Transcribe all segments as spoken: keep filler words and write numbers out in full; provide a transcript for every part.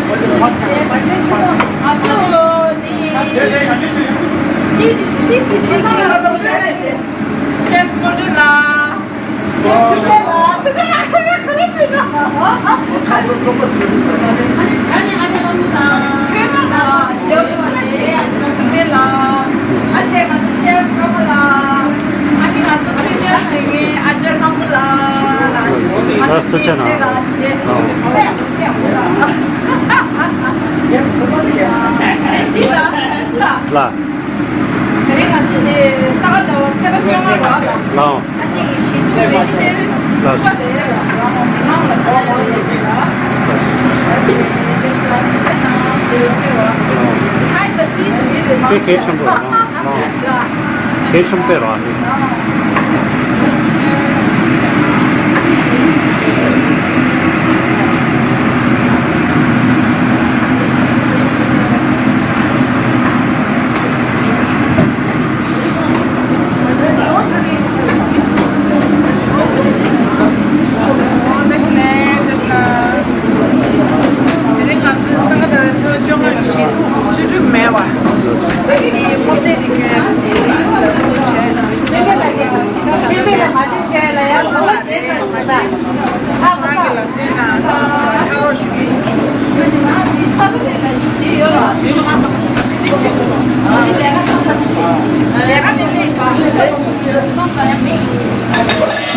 ང་ཚོ་ནི་ཅི་ཅི་སི་སི་ས་ལ་ཤེབ་མོ་ཏྲ་ལ། ལ། དེ་རིང་ང་ཚོ་དེ་ས་ག་ཟླ་བ་ཚེས་པ་བཅོ་ལྔ་རེད་པ། ལའོ། ཨ་ནི་གཞིས་ལུས་བེ་ཇི་ཊེ་རི་ཡན་ལ་ཁ་དེ་རང་མི་མང་ལ་ཁ་ལ་ཡོད་རེད་པ། ཨ་ཟེ་དེ་ཤི་ལ་དུས་ཆེན་ནང་དེ་ཡོད་རེད་པ། ལའོ། ཧའི་པ་སི་དེ་རེད་པ། དེ་གལ་ཆེན་པོ་རེད། ལའོ། ལའོ། དེ་ཆུང་དཔེ་ར་ནི། དེ་རིང་ང་ཚོའི་ས་ག་ཟླ་བའི་ཚེས་པ་བཅོ་ལྔ་ནས་བཞིན་སུ་སྒྲུབ་མེད་པ། ཨ་ནི་ཕོ་རྩེ་དེ་ཁྱོན་ནས་དེ་ཡིན་ལ་ཁོ་བྱས་ན། ཁྱིམ་པའི་ལ་ཁྱིམ་པའི་ལ་མ་བྱེད་བྱས་ལ་ཡ་ས་ལ་བྱེད་ཚར་ཡོང་ད། ཁ་ཁ་ཁ།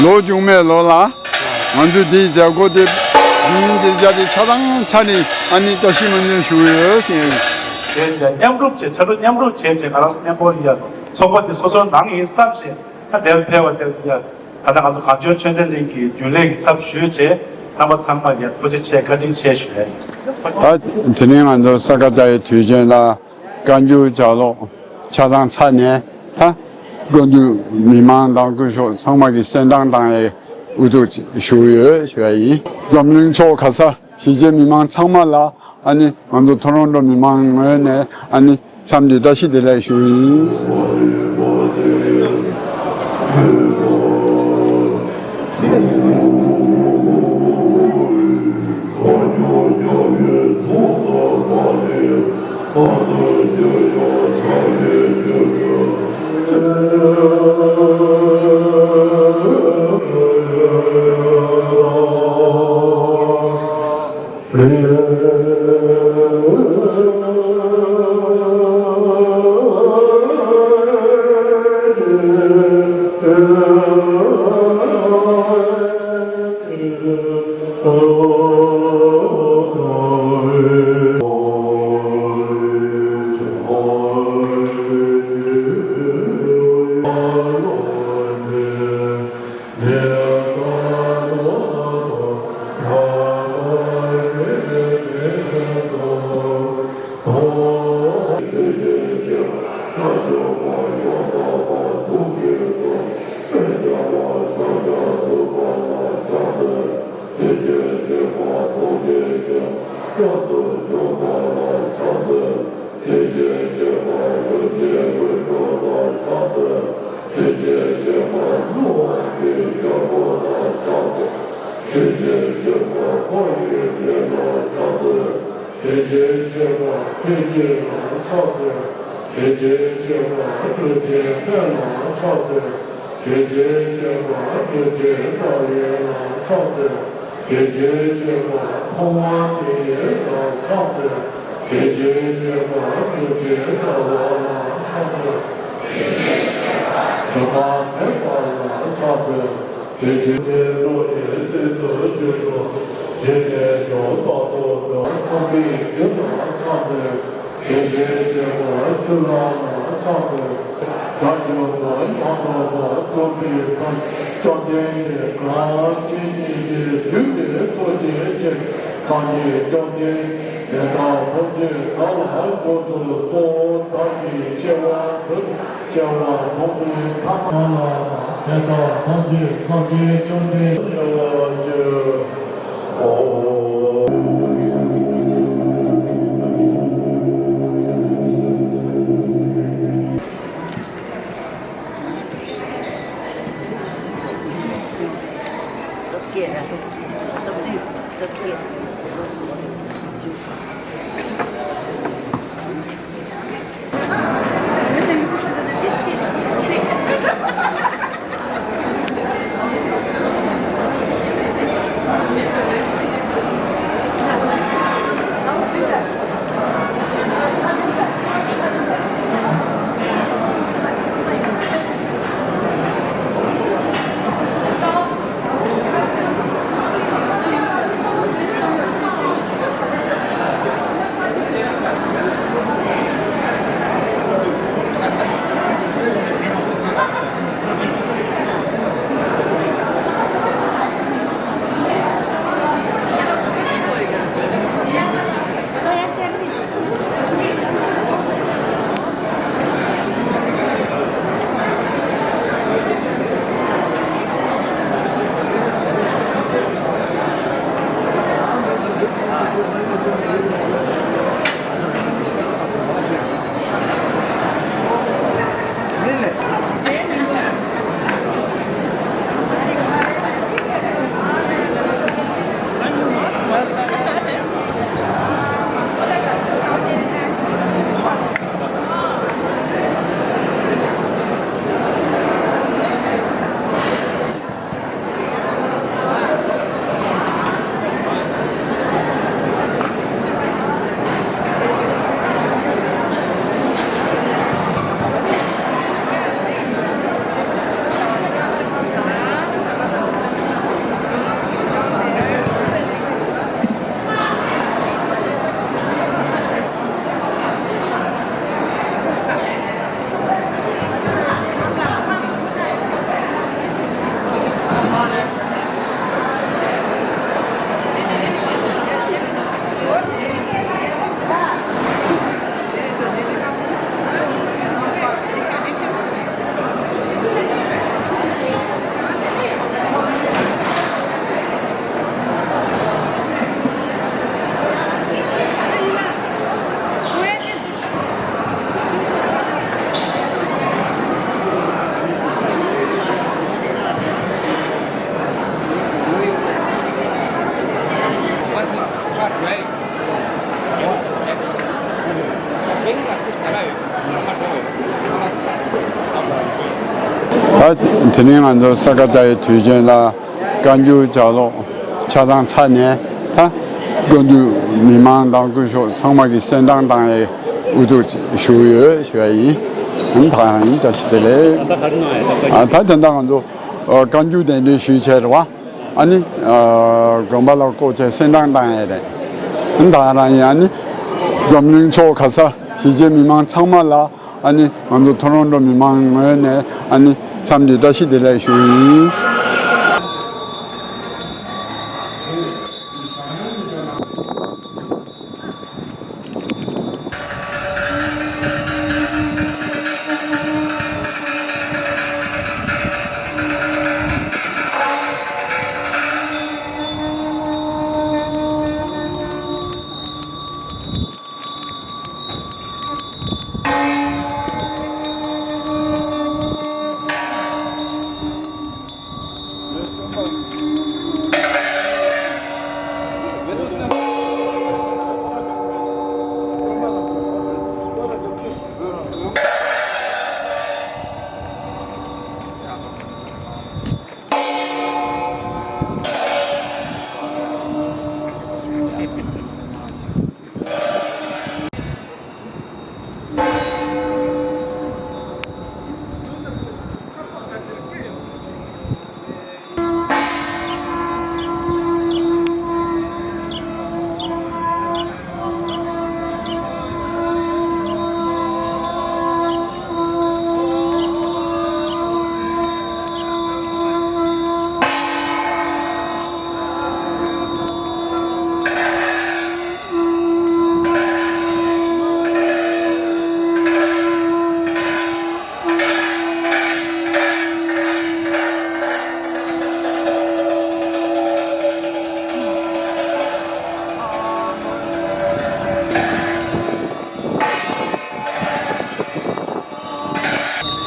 ལོ་རྒྱུས་མེད་ལོ་ལ། ང་ཚོས་འདིའི་མཛད་སྒོ་དེ་འདིའི་འདི་བྱ་དེ་ཆ་ཚང་ཆ་ནས་ཨ་ནི་བཀྲ་ཤིས་སྨོན་འདུན་ཞུ་ཡོད་ཟེར། དེ་བྱས་མཉམ་རུབ་བྱས་ཕྱར་གྲུ་མཉམ་རུབ་བྱས་བྱས་ང་རང་མཉམ་པོ་ཡ་ཚོགས་པ་དེ་སོ་སོའི་ནང་ཡིན་བསམ་བྱས་ཨ་དེར་ཕེབས་པ་དེ་ཡ་ད་ལྟ་ང་ཚོ་གངས་ལྗོངས་ཆོས་ལྡན་གླིང་གི་རྒྱུན་ལས་ཀྱི་ཚབ་ཞུས་བྱས་རྣམ་པ་ཚང་མར་ཡ་ཐུགས་རྗེ་ཆེ་བཀའ་དྲིན་ཆེ་ཞུ་ཡ་ཡིན། ད་དེ་རིང་ང་ཚོ་ས་ག་ཟླ་བའི་དུས་ཆེན་ལ་བཀའ་འགྱུར་ལྗགས་ཀློག་ཆ་ཚང་ཚར་ནས་ད་བཀའ་འགྱུར་མི་མང་དང་སྐུ་ཞབས་ཚང་མ་གི་གསན་སྟངས་དང་ཡ་ཨུ་ཐུག་ཞུ་ཡོད་ཞུ་ཡ་ཡིན། འཛམ་གླིང་ཕྱོགས་ག་ས་གཞིས་བྱེས་མི་མང་ཚང་མ་ལ་ཨ་ནི་ང་ཚོ་ཐོ་རོན་ཊོ་མི་མང་ངོས་ནས་ཨ་ནི་འཚམས་འདྲི་བཀྲ་ཤིས་བདེ་ལེགས་ཞུ་ཡིན། དེ་བཞིན་གཤེགས་པ་ཐུགས་རྗེ་ལ་ཕྱག་འཚལ། དེ་བཞིན་གཤེགས་པ་ལུས་ཅན་སྨན་ལ་ཕྱག་འཚལ། དེ་བཞིན་གཤེགས་པ་ལུས་ཅན་རྣ་བའི་ལ་ཕྱག་འཚལ། དེ་བཞིན་གཤེགས་པ་མཐོང་བ་མིའི་ལ་ཕྱག་འཚལ། དེ་བཞིན་གཤེགས་པ་ལུས་ཅན་རྣ་བ་ལ་ཕྱག་འཚལ། དེ་བཞིན་གཤེགས་པ་དྲི་མ་མེད་པ་ལ་ཕྱག་འཚལ། དེ་བཞིན་གཤེགས་པའི་བློ་ཡི་སྟེང་དུ་བཞུགས་སོ། ཞེས་ནས་ཇོ་བདག་སོགས་དང་ཚངས་པའི་བྱིན་ལ་ཕྱག་འཚལ། དེ་བཞིན་གཤེགས་པ་ཆུ་ལྷ་ལ་ཕྱག་འཚལ། དགྲ་བཅོམ་པ་ཡང་དག་པར་རྫོགས་པའི་སངས་རྒྱས་བཅོམ་ལྡན་འདས་གང་ཇི་སྙེད་ཅིག་བཞུགས་པའི་ཚོགས་ཀྱི་སྤྱི་སངས་རྒྱས་བཅོམ་ལྡན་འདས་དང་ཐམས་ཅད་བདག་ལ་དངོས་སུ་གསོལ། བདག་གིས་ཆེ་བ་འདི་ཆེ་བ་མཐོང་བའི་ཐ་མ་ལ་དེ་དག་ཐམས་ཅད་སངས་རྒྱས་བཅོམ་ལྡན་འདས་བར་ཆོས། ཨོ། སྐད་ར། སྐད། སྐད། ད་དེ་ནས་ང་ཚོ་ས་ག་ཟླ་བའི་དུས་ཆེན་ལ། བཀའ་འགྱུར་ལྗགས་ཀློག་ཆ་ཚང་ཚར་ནས། ད་བཀའ་འགྱུར་མི་མང་དང་སྐུ་ཞབས་ཚང་མ་གིས་གསན་སྟངས་བཏང་ཡས་ཨུ་ཐུག་ཞུ་གི་ཡོད་ཞུ་ཡ་ཡིན། ཨ་ནི་ད་ག་རང་ཡིན། བཀྲ་ཤིས་བདེ་ལེགས། ཨ་ད་དེ་འདྲ་ང་ཚོ་ཨ་བཀའ་འགྱུར་གདན་འདྲེན་ཞུས་བྱས་རེད་བ། ཨ་ནི་ཨ་དགོན་པ་ལ་བསྐོར་བྱས་གསན་སྟངས་བཏང་ཡས་རེད། ཨ་ནི་ད་ག་རང་ཡིན། ཨ་ནི་འཛམ་གླིང་ཕྱོགས་ག་ས་གཞིས་བྱེས་མི་མང་ཚང་མ་ལ། ཨ་ནི་ང་ཚོ་ཐོ་རོན་ཊོ་མི་མང་ངོས་ནས་ཨ་ནི་འཚམས་འདྲི་བཀྲ་ཤིས་བདེ་ལེགས་ཞུ་ཡིན།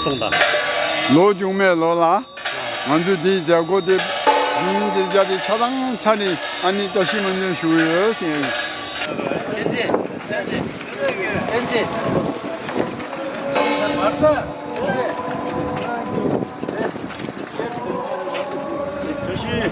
གསུངས་དང་། ལོ་རྒྱུས་མེད་ལོ་ལ། ང་ཚོས་འདིའི་མཛད་སྒོ་དེ་ཉིན་དེ་རྒྱ་དེ་ཆ་ཚང་ཚར་ནས་ཨ་ནི་བཀྲ་ཤིས་སྨོན་འདུན་ཞུ་ཡོད་ཟེར། བཀྲ་ཤིས།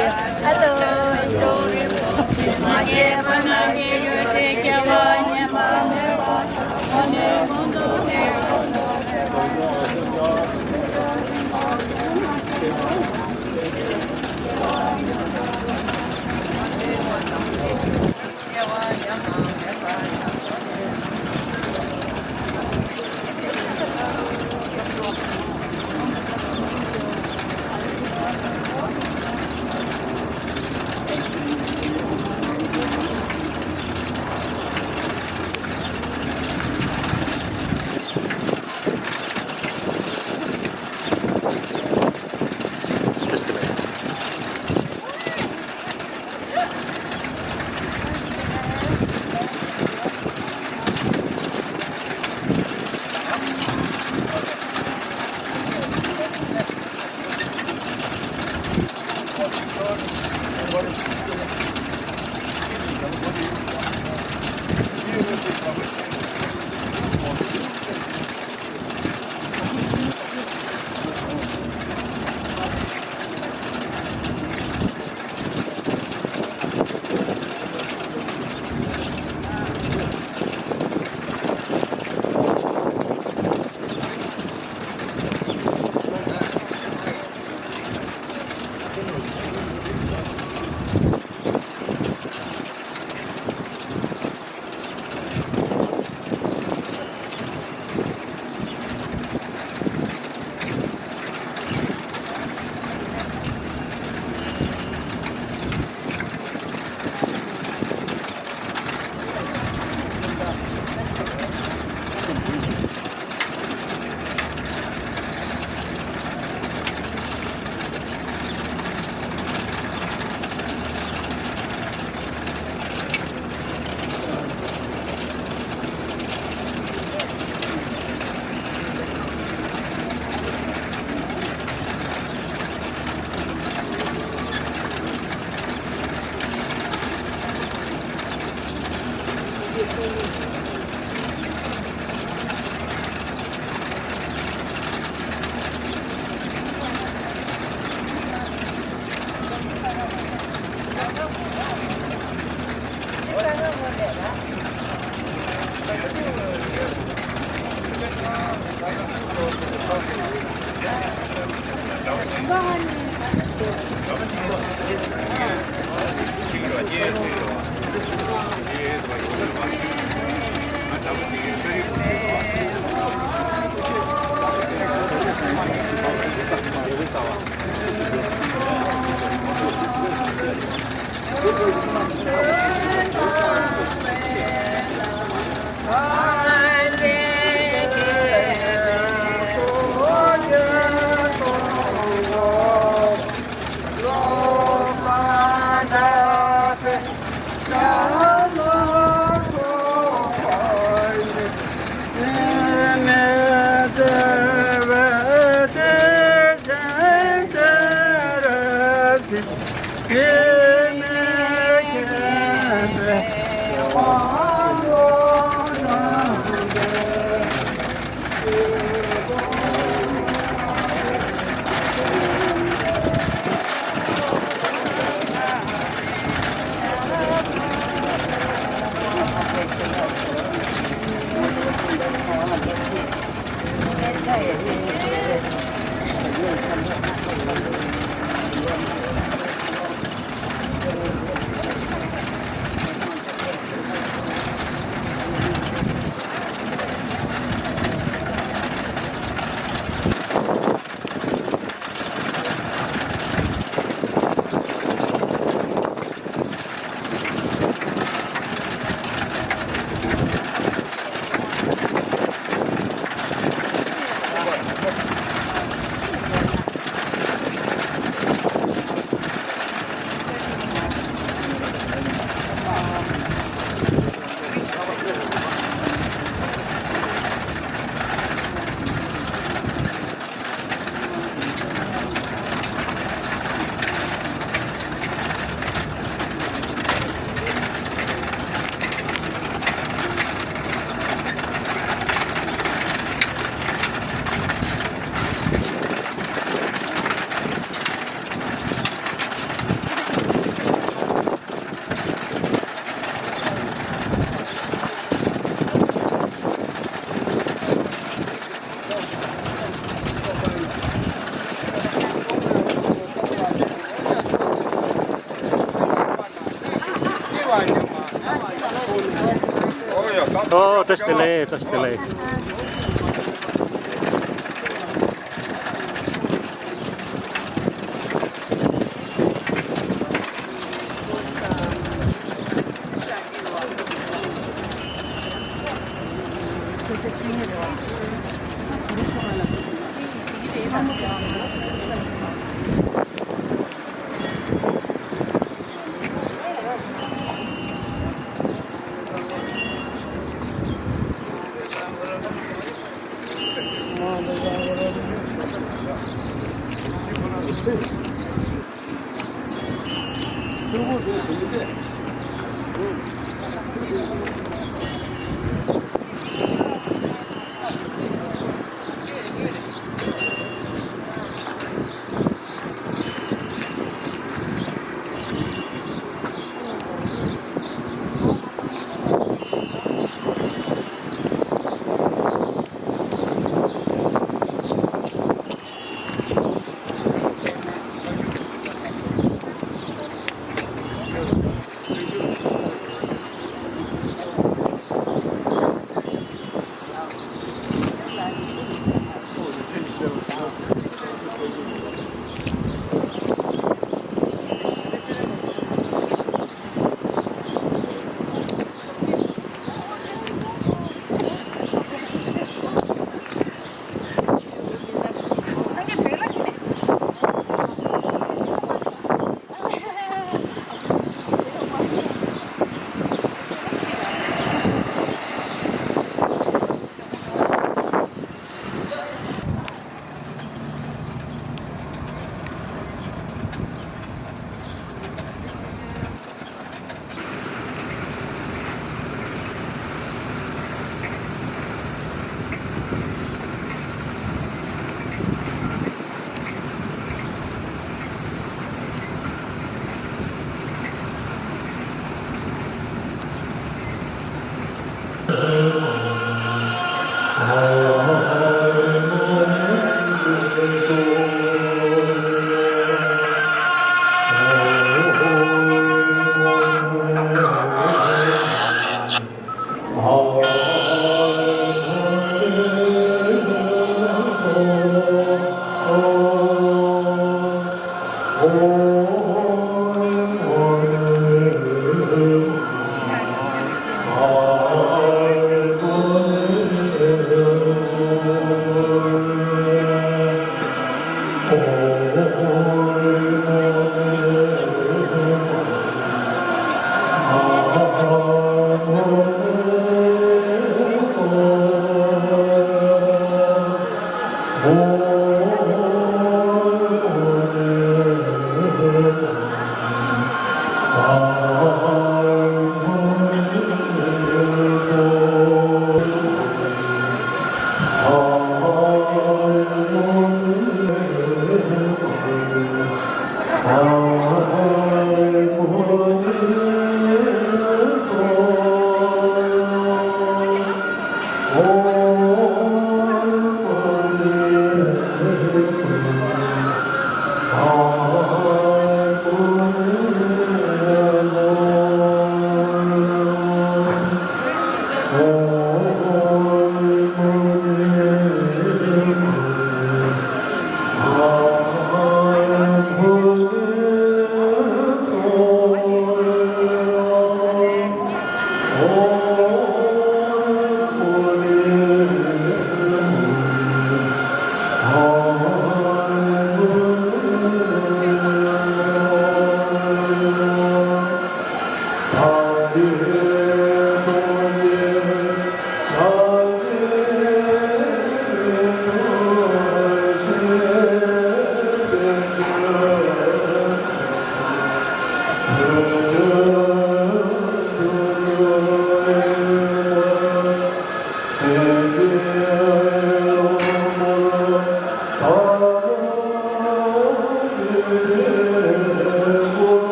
Hello. Just a minute. ཨོ། བཀྲ་ཤིས་བདེ་ལེགས། བཀྲ་ཤིས་བདེ་ལེགས།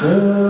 ཕྱག་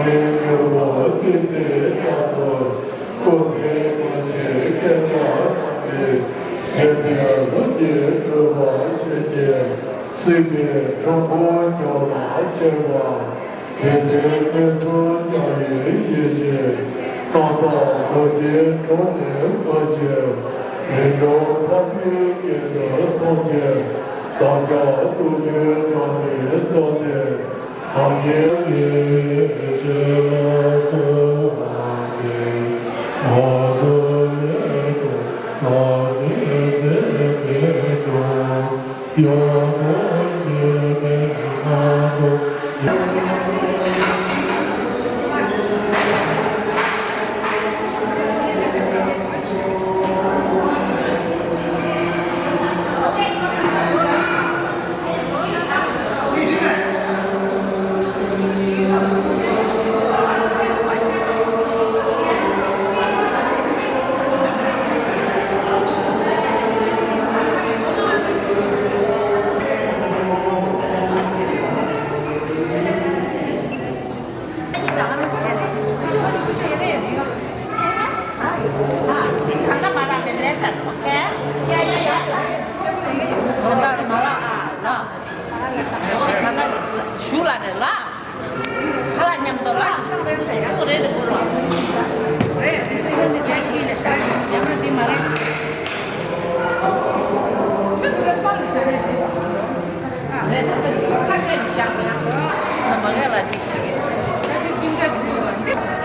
འཚལ་གྱུར་པ་ཀུན་གྱི་རྟག་ཏུ། སྐུ་ཚེ་མ་ཤི་བསྐལ་པ་རྣམས་ཀྱི། ཞི་བདེའི་ལྷུན་གྱིས་གྲུབ་པར་ཤོག་ཅིག། སྲིད་པའི་འཁྲུལ་འཁོར་སྐྱོབ་པར་ཤོག་ཅིག། བདེ་ལྡན་མི་གསུམ་རྒྱལ་བའི་ཡེ་ཤེས། རྣམ་དག་རྡོ་རྗེའི་དྲུང་ནས་སྐུ་ཞིག། རིམ་གྲོ་འཕགས་པའི་རྒྱན་དུ་ཐོབ་ཅིག། བདག་ཅག་ཐུགས་རྗེ་དྲན་པའི་སོགས་ནས། ཐམས་ཅད་ཀྱི་ཆོས་ལ་གསོལ་བ་འདེབས། ང་ཚོ་ལས་དང་ཐམས་ཅད་མཛད་པའི་སྐྱོང་། ཡང་དག་འབྱེད་པའི་ངང་དུ། ཞུ་ལ་རེད་ལ། ཁ་ལག་མཉམ་དུ་ལ། རེད་རེད་རེད། ཡང་ན་འདི་མ་རེད། རེད་ཁ་ཤས་བཞག་ན། ང་མ་ངེས་ལ་ཅིག་བྱེད་ཀྱི་ཚོད།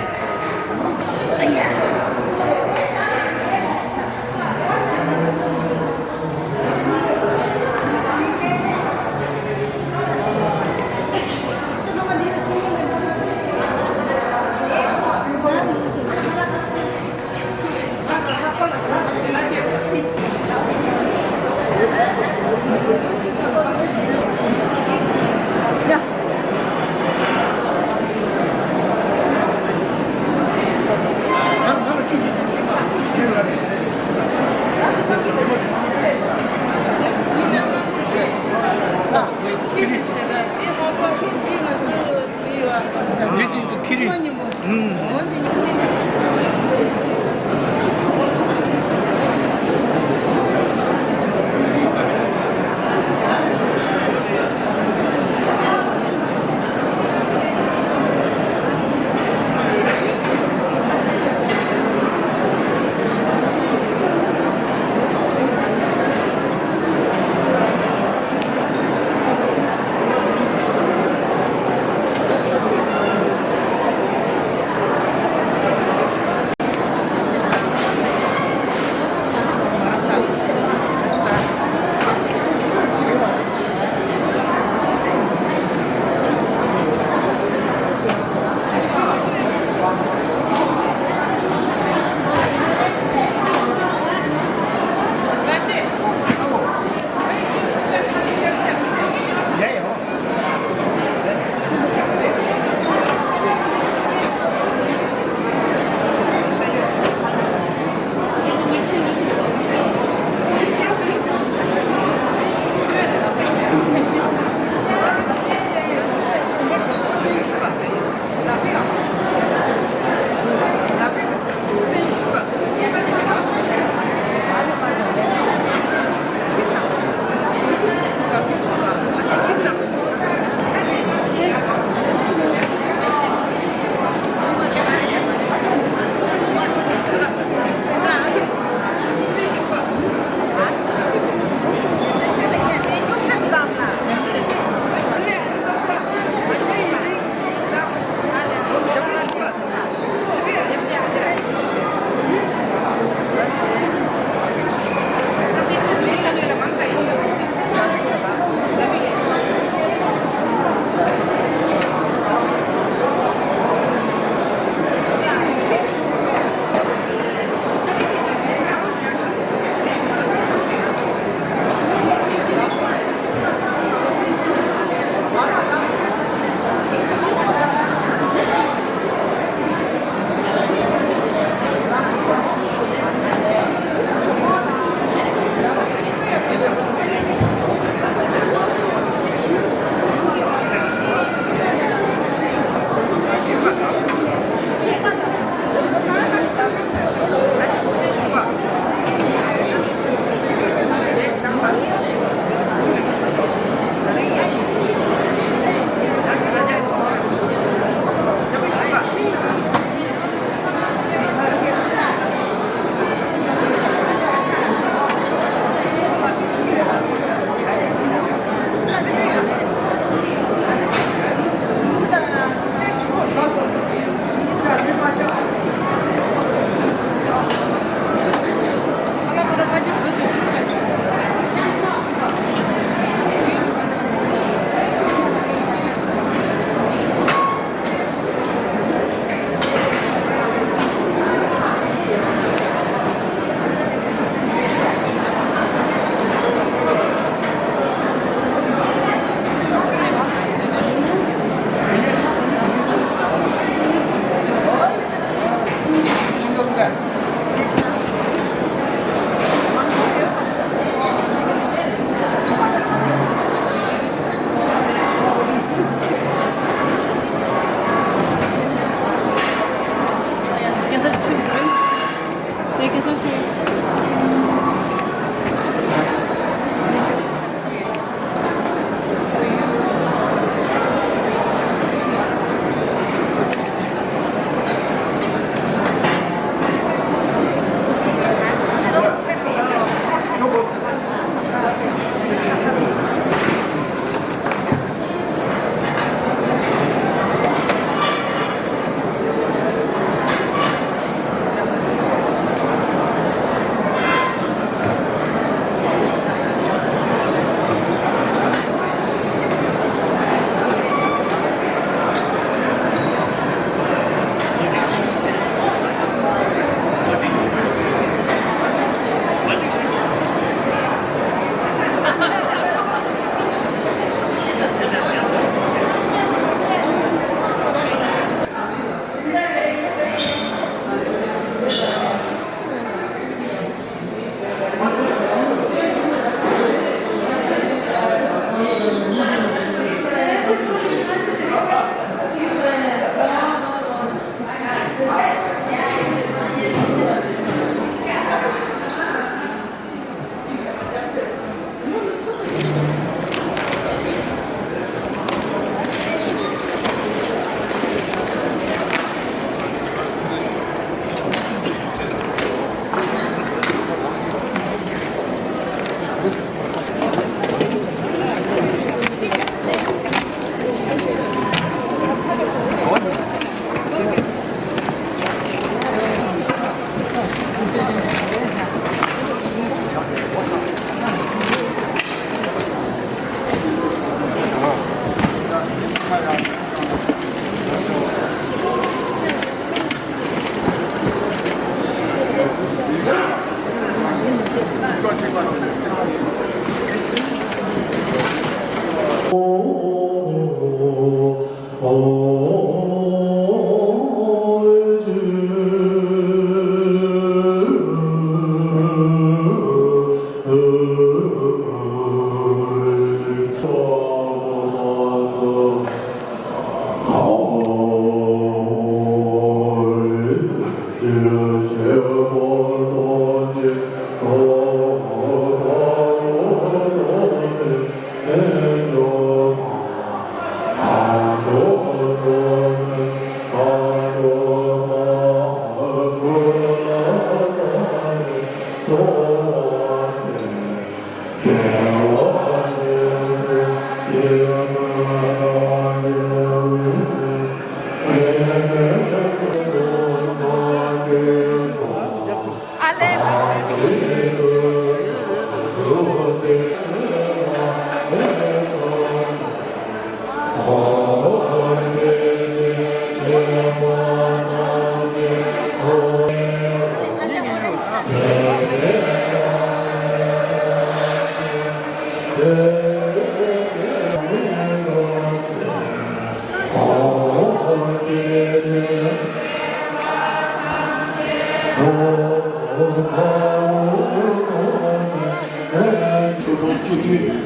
ཤོག་གྲངས་བཅུ་བདུན།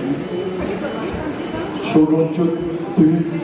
ཤོག་གྲངས་བཅུ་བདུན།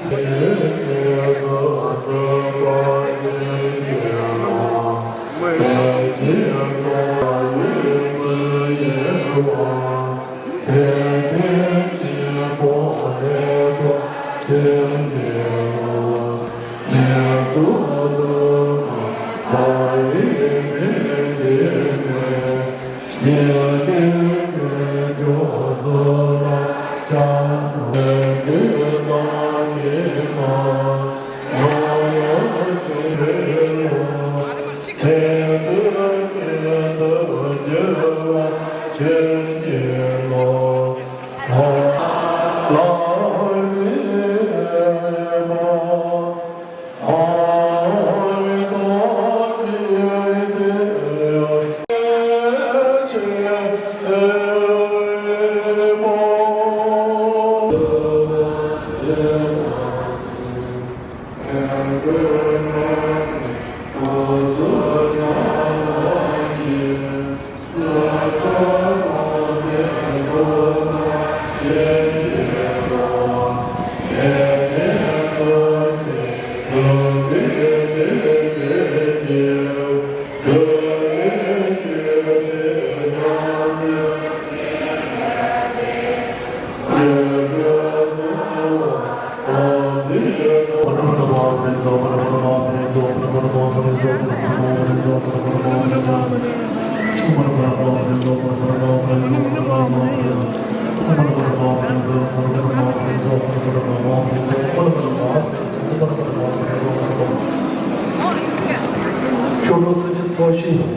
ཆོས་གྲོགས་སུ་ཅི་ཚོགས་ཤིང་།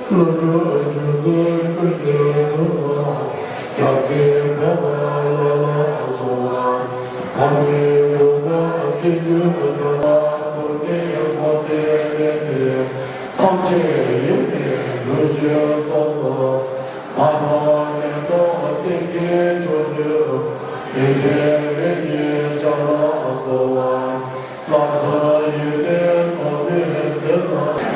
བློ་གྲོས་ཞུ་ཚོད་ཀུན་གྱི་ཚོགས། རྒྱལ་སྲས་འཕགས་པ་ལ་ལ་སོགས་པ། དམ་པའི་ལུགས་དང་བསྟན་བཅོས་དང་། བོད་དེ་བོད་དེ་བོད་དེ། ཐམས་ཅད་ཡེ་ནས་ལུས་ཀྱི་ཚོགས་སུ། མ་ནོར་ལས་ཐོག་བསྟན་གྱི་ཕྱོགས་བཅུ། ཡེ་ནས་རིགས་ཀྱི་ཆ་ལ་གསོལ་བ། ལག་ཚོ་ཡོད་དེ་ཐོག་མེད་མཛད་དང་།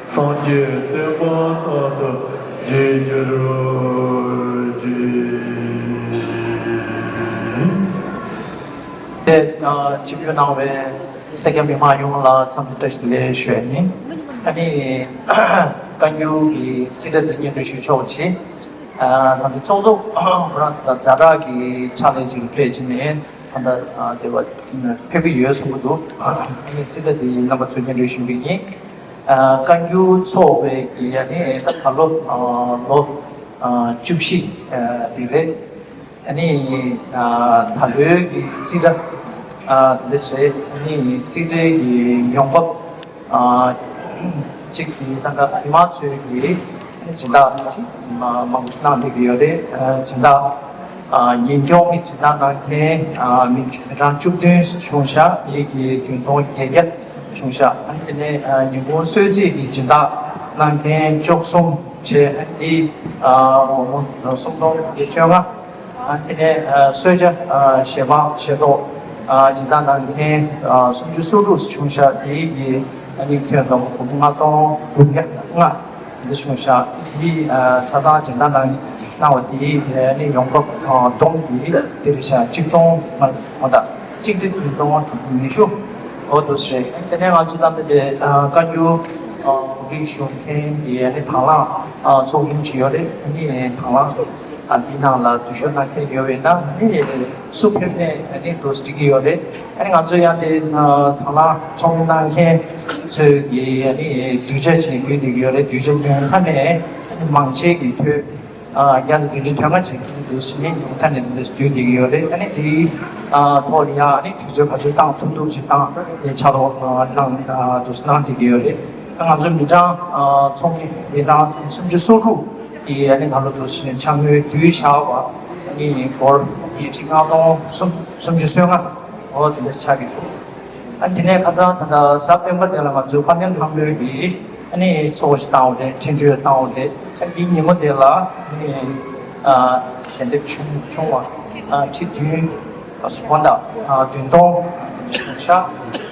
སངས་རྒྱས་བསྟན་པ་རྣམ་དག་རྒྱས་གྱུར་ཅིག། དེ་ཨ་ཆིབས་བསྒྱུར་གནང་བའི་སེར་སྐྱ་མི་མང་ཡོངས་ལ་འཚམས་འདྲི་བཀྲ་ཤིས་བདེ་ལེགས་ཞུ་ཡ་ཡིན། ཨ་ནི་བཀའ་འགྱུར་གྱི་རྩིས་ཁྲ་འདི་སྙན་སྒྲོན་ཞུ་ཆོག་ཅིག། ཨ་ད་ལྟ་ཚོགས་གཙོ་ཁོ་རང་ད་ཛ་དྲག་གི་ཕྱག་ལས་ཅིག་ལ་ཕེབས་ཕྱིན་ནས་ད་ལྟ་ཨ་དེ་བ་ཕེབས་ཀྱི་ཡོད་གསུང་གི་འདུག། ཨ་ནི་རྩིས་ཁྲ་འདི་རྣམ་པ་ཚོར་སྙན་སྒྲོན་ཞུ་གི་ཡིན། ཨ་བཀའ་འགྱུར་ཚོགས་པའི་གི་ཡ་ནི་ད་ད་ལོ་ཨ་ལོ་ཨ་བཅུ་བཞི་ཨ་དེ་རེད། ཨ་ནི་ཨ་ད་ལོའི་གི་རྩིས་ཁྲ་ཨ་འདི་རེད། ཨ་ནི་རྩིས་ཁྲའི་གི་ཡོང་འབབ་ཨ་གཅིག་གི་ད་ལྟ་མི་མང་ཚོའི་གི་སྦྱིན་བདག་གཅིག་མ་མང་པོ་ཞིག་གནང་བསྡད་ཀྱི་ཡོད་རེད། ཨ་སྦྱིན་བདག་ཨ་ཉིན་གུང་གི་སྦྱིན་བདག་གནང་མཁན་ཨ་མི་མི་གྲངས་བཅུ་བདུན་བྱུང་ཤག། དེ་གི་བདུན་སྟོང་བརྒྱད་བརྒྱ་བྱུང་ཤག། ཨ་ནི་དེ་ནས་ཨ་ཉིན་གུང་གསོལ་ཚིགས་ཀྱི་སྦྱིན་བདག་གནང་མཁན་བཅུ་གསུམ་བྱས། ཨ་ནི་ཨ་སྒོར་མོ་སུམ་སྟོང་བརྒྱད་བཅོ་ལྔ། ཨ་དེ་ནས་ཨ་གསོལ་ཇ་ཨ་ཞལ་འབག་ཞལ་ཏོག་ཨ་སྦྱིན་བདག་གནང་མཁན་ཨ་སུམ་ཅུ་སོ་དྲུག་བྱུང་ཤག། དེ་གི་ཨ་ནི་ཁྱོན་བསྡོམས་སྒོར་མོ་ལྔ་སྟོང་དགུ་བརྒྱ་ལྔ་འདི་བྱུང་ཤག། དེ་ཨ་ཆ་ཚང་སྦྱིན་བདག་གནང་གནང་བ་དེ་ཨ་ནི་ཡོང་འབབ་ཨ་བསྡོམས་ཀྱིས་དེ་རེད་ཤག། གཅིག་སྟོང་ཨ་ད་གཅིག་ཁྲི་བདུན་སྟོང་དྲུག་བརྒྱ་ཉི་ཤུ། འོ་འདུག་སེ་རེད། དེ་ནས་ང་ཚོ་ད་ལྟ་དེ་ཨ་བཀའ་འགྱུར་ཨ་གོ་སྒྲིག་ཞུ་མཁན་གྱི་ཨ་ནི་དང་བླངས་ཨ་ཚོགས་ཆུང་ཅིག་ཡོད་རེད། ཨ་ནི་དང་བླངས་ཨ་འདི་ནང་ལ་འཛུལ་ཞུགས་གནང་མཁན་ཡོད་པས་ན་ཨ་ནི་སུ་ཕེབས་ནས་ཨ་ནི་འདུག་སེ་འགྲིག་གི་ཡོད་རེད། ཨ་ནི་ང་ཚོ་ཡང་དེ་ཨ་དང་བླངས་ཚོགས་མི་གནང་མཁན་ཚོས་ཀྱི་ཨ་ནི་གདུལ་བྱ་ཅིག་ཡོད་བསྡད་ཀྱི་ཡོད་རེད། གདུལ་བྱ་ཉུང་མཐའ་ནས་ཨ་ནི་མང་ཆེ་གི་ཐོས་ཨ་བརྒྱ་དང་བདུན་ཅུ་དོན་ལྔ་ཅིག་འདུག་སེ་ཉུང་མཐའ་ནས་འདུག་སེ་བསྡུས་བསྡད་ཀྱི་ཡོད་རེད། ཨ་ནི་དེའི་ཨ་ཐོག་ལ་ཡང་ཨ་ནི་དུས་ཚོད་ག་ཚོད་བཏང་ཐུབ་ཐུབ་ཅིག་བཏང་ནས་ཕྱག་རོགས་ཨ་གནང་ཨ་འདུག་སེ་གནང་བསྡད་ཀྱི་ཡོད་རེད། ཨ་ང་ཚོ་མི་གྲངས་ཨ་ཚོགས་མི་མི་གྲངས་སུམ་ཅུ་སོ་དྲུག་གི་ཨ་ནི་ནང་ལ་འདུག་སེ་ཕྱག་དངུལ་བསྡུས་བཞག་པ་ཨ་ནི་སྒོར་བརྒྱད་ཁྲི་ལྔ་སྟོང་སུམ་སུམ་ཅུ་སོ་ལྔ་འོ་དེ་འདྲ་ཆགས་ཀྱི་འདུག། ཨ་དེ་ནས་ཁ་སང་ད་ལྟ་གཟའ་སྤེན་པ་དེ་ལ་ང་ཚོའི་དཔལ་ལྡན་ལྷ་མོའི་གི་ཨ་ནི་ཚོགས་ཞིག་བཏང་བ་རེད། འཕྲིན་བཅོལ་བཏང་བ་རེད། ཨ་འདིའི་ཉིན་མོ་དེ་ལ་ཨ་ནི་ཨ་ཞལ་འདེབས་ཆུང་ཆུང་བ་ཨ་ཁྲི་བདུན་ཨ་སུམ་སྟོང་དང་ཨ་བདུན་སྟོང་བྱུང་ཤག།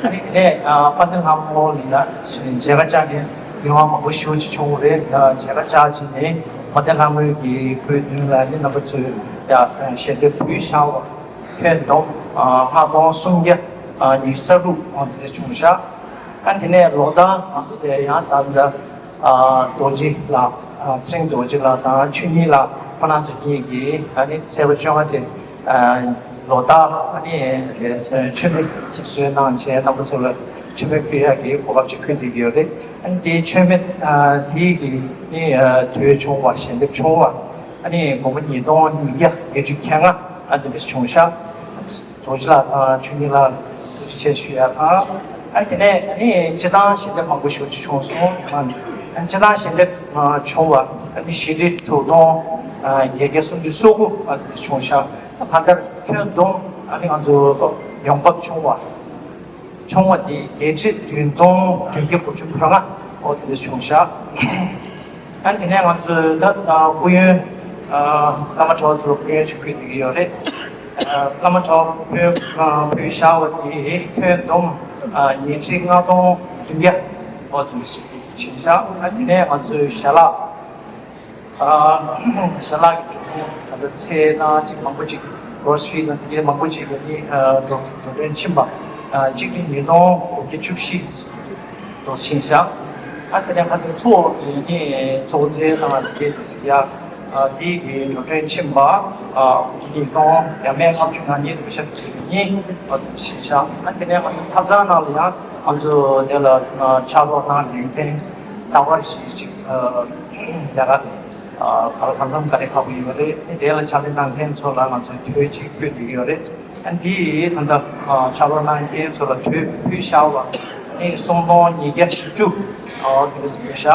ཨ་ནི་དེ་ནས་ཨ་དཔལ་ལྡན་ལྷ་མོ་ལ་ཡ་མཇལ་ཁ་བཅར་མཁན་མི་མང་མང་པོ་ཞེ་པོ་ཅིག་བྱུང་བ་རེད། ད་མཇལ་ཁ་བཅར་བྱས་ནས་དཔལ་ལྡན་ལྷ་མོའི་གི་སྐུའི་མདུན་ལ་ཨ་ནི་རྣམ་པ་ཚོས་ཡ་ཞལ་འདེབས་ཕུལ་བཞག་པ། ཁྱོན་བསྡོམས་ཨ་ལྔ་སྟོང་སུམ་བརྒྱ་ཨ་ཉི་ཤུ་རྩ་དྲུག་ཨ་དེ་འདྲ་བྱུང་ཤག། ཨ་དེ་ནས་ལོ་ལྟར་ང་ཚོ་དེ་ཡང་ད་ལྟ་ཨ་རྡོ་རྗེ་ལགས་ཨ་ཚེ་རིང་རྡོ་རྗེ་ལགས་དང་ཆོས་ཉིད་ལགས་ཁོ་རང་ཚོ་གཉིས་ཀྱིས་ཨ་ནི་ཚེས་པ་བཅོ་ལྔ་དེ་ཨ་ལོ་ལྟར་ཨ་ནི་མཆོད་མེ་ཅིག་བཟོས་གནང་བྱས་རྣམ་པ་ཚོ་ལ་མཆོད་མེ་ཕུལ་ཡག་གི་གོ་སྐབས་ཅིག་ཕུལ་བསྡད་ཀྱི་ཡོད་རེད། ཨ་ནི་དེའི་མཆོད་མེ་ཨ་དེའི་གི་ནི་ཨ་དུས་བྱུང་བ་ཞལ་འདེབས་བྱུང་བ། ཨ་ནི་སྒོར་མོ་ཉིས་སྟོང་ཉིས་བརྒྱ་བརྒྱད་ཅུ་གྱ་ལྔ་ཨ་དེ་འདྲ་བྱུང་ཤག། རྡོ་རྗེ་ལགས་དང་ཆོས་ཉིད་ལགས་ལ་ཐུགས་རྗེ་ཆེ་ཞུ་ཡ་དང་། ཨ་ནི་དེ་ནས་ཨ་ནི་སྤྱིར་བཏང་ཞལ་འདེབས་མང་པོ་ཞེ་པོ་ཅིག་བྱུང་སོང་། ཨ་ནི་སྤྱིར་བཏང་ཞལ་འདེབས་ཨ་བྱུང་བ་ཨ་ནི་བཞི་ཁྲི་དྲུག་སྟོང་ཨ་བརྒྱད་བརྒྱ་སུམ་ཅུ་སོ་དགུ་ཨ་དེ་འདྲ་བྱུང་ཤག། ད་གང་ལྟར་ཁྱོན་བསྡོམས་ཨ་ནི་ང་ཚོ་ཡོང་འབབ་བྱུང་བ། བྱུང་བ་དེ་བརྒྱད་ཁྲི་བདུན་སྟོང་བདུན་བརྒྱ་དགུ་བཅུ་གོ་ལྔ་འོ་དེ་འདྲ་བྱུང་ཤག། ཨ་དེ་ནས་ང་ཚོས་ད་སྐུ་ཡོན་བླ་མ་གྲྭ་པ་ཚོར་སྐུ་ཡོན་ཅིག་ཕུལ་བསྡད་ཀྱི་ཡོད་རེད། བླ་མ་གྲྭ་པ་ཕུལ་ཕུལ་བཞག་པ་དེ་ཁྱོན་བསྡོམས་ཉིས་ཁྲི་ལྔ་སྟོང་བདུན་བརྒྱ་འོ་དེ་འདྲ་ཞིག་བྱུང་ཤག། ཨ་དེ་ནས་ང་ཚོས་ཞལ་ལག་ཨ་ཞལ་ལག་གི་འགྲོ་སོང་ད་ལྟ་ཚལ་དང་ཅིག་མང་པོ་ཅིག་གྲོ་སི་ལ་དེ་གའི་མང་པོ་ཅིག་གི་ནི་ཨ་འགྲོ་འགྲོ་གྲོན་ཕྱིན་པ་ཨ་གཅིག་ཁྲི་ཉིས་སྟོང་དགུ་བརྒྱ་བཅུ་བཞི་དུ་ཕྱིན་ཤག། ཨ་དེ་ནས་ཁ་སང་ཚོགས་ཀྱི་ནི་ཚོགས་རྫས་དང་དེ་གའི་དེ་སི་ཡ་ཨ་དེ་གི་འགྲོ་གྲོན་ཕྱིན་པ་ཨ་དགུ་བརྒྱ་ཉིས་སྟོང་ཡ་མེད་ལྔ་བཅུ་ང་གཉིས་དུ་ཤ་དྲུག་ཅུ་རེ་གཉིས་ཨ་དེ་ཕྱིན་ཤག། ཨ་དེ་ནས་ང་ཚོ་ཐབ་ཚང་ནང་ལ་ཡང་ང་ཚོ་དེ་ལ་ཨ་ཕྱག་རོགས་གནང་ལེན་མཁན་ད་བར་ཞིག་ཅིག་ཨ་ལས་ཀ་ཨ་ག་ལ་གང་འཚམ་ག་ལེ་ཁག་པོ་ཡོད་རེད། ཨ་ནི་དེ་ལ་ཕྱག་ལས་གནང་མཁན་ཚོ་ལ་ང་ཚོས་དོས་ཅིག་ཕུལ་བསྡད་ཀྱི་ཡོད་རེད། ཨ་ནི་འདི་ད་ལྟ་ཨ་ཕྱག་རོགས་གནང་མཁན་ཚོ་ལ་དོས་ཕུལ་བཞག་པ་ཨ་ནི་སུམ་སྟོང་ཉིས་བརྒྱ་བཞི་བཅུ་ཨ་དེ་འདྲ་ཟེར་བཞག།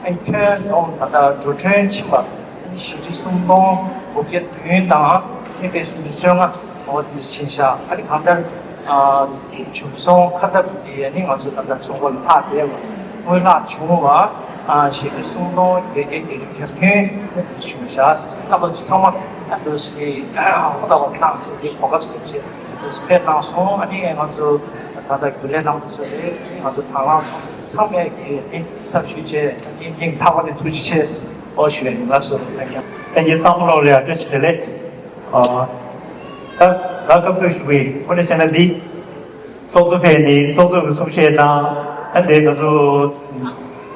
ཨ་ནི་ཁྱོན་བསྡོམས་ད་ལྟ་འགྲོ་གྲོན་ཕྱིན་པ་ཨ་ནི་བཞི་ཁྲི་སུམ་སྟོང་དགུ་བརྒྱ་བདུན་དང་ཨ་ནི་པའི་སུམ་ཅུ་སོ་ལྔ་ཨོ་དེ་འདྲ་ཕྱིན་བཞག། ཨ་ནི་གང་ལྟར་ཨ་བྱུང་སོང་། ཁ་ཐབས་དེ་ནི་ང་ཚོ་ད་ལྟ་ཚོང་པ་ལ་ལྷག་བསྡད་པ་དངུལ་ལྷག་བྱུང་བ་ཨ་བཞི་ཁྲི་སུམ་སྟོང་བརྒྱད་བརྒྱ་བརྒྱད་ཅུ་གྱ་བདུན་ཨ་དེ་འདྲ་བྱུང་བཞག། རྣམ་པ་ཚོ་ཚང་མ་ཨ་འདུག་སེ་ཧོ་ད་བ་གནང་བྱས་དེ་གོ་སྐབས་ཟིན་བྱས་འདུག་སེ་ཕེབས་གནང་སོང་། ཨ་ནི་ང་ཚོ་ད་ལྟ་རྒྱུན་ལས་རྣམ་པ་ཚོ་རེད། ང་ཚོ་དང་བླངས་ཚོགས་ ཚང་མས་ཀྱི་ཚབ་ཞུས་བྱས་སྙིང་ཐག་པ་ནས་ཐུགས་རྗེ་ཆེ་ཨོ་ཞུ་ཡ་ཡིན། ལགས་སོ། ལྷན་རྒྱས་ཚང་མ་ལོག་ལ་ཡ་བཀྲ་ཤིས་བདེ་ལེགས། ཨ། ད་ང་སྐབས་ཐོག་ཞུ་གི་དངོས་གནས་བྱས་ན་འདི་ཚོགས་གཙོ་ཕེབས་ནས་ཚོགས་གཙོ་གི་གསུང་བཤད་གནང་། ཨ་འདི་ང་ཚོ་